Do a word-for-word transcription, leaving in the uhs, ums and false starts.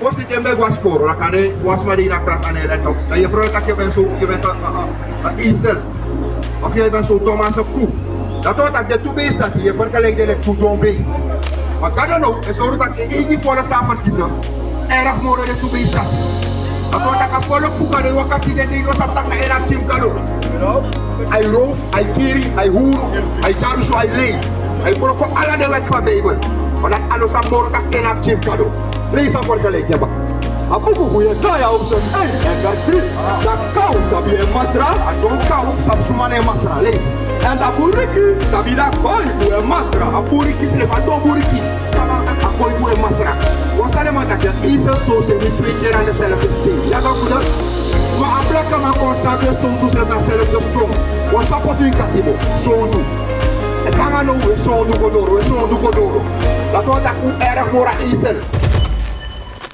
Fosi di en ben go na skoro, dan kande wan sma de ini a klas, a no e let op. Dan yefrow e taki yu ben so, yu ben taki, a, a, a ezel. Of yu ben so, Thomas, a ku. Dati wani taki den tu beest dati, yu e fergeleki den leki tu don beest. Ma Gado now e sori unu taki en eigi folku san a ferkisi, erg moro den tu beest dati. Dati wani taki a folku fu Gado e waka tide, den no sabi taki na en na pikin fu Gado. Ai roof, ai kiri, ai huru, ai dyalusu, ai lei. Ai broko ala den wet fu a Bijbel. Ma dati a no sabi moro taki en na pikin fu Gado. Leisi a fergeleki baka. A buku fu Yesaya, hoofdstuk één, en vers drie. Da kaw sabi en masra, a don kaw sabi suma na en masra. Leisi. Èn da buriki sabi da koi fu en masra. A buriki srefi, a don buriki. Sama a koi fu en masra. Wan sani, man, taki a ezel sowtu sani, twee keer aan dezelfde steen. Ya, dan fu dati. Ma a blakaman kon sabi en sowtu srefi na a selfde steen. Wan sani poti wi ini katibo, sowtu. Èn nanga now wi e sowtu go doro, wi e sowtu go doro. Dati wani taki un erg moro a ezel.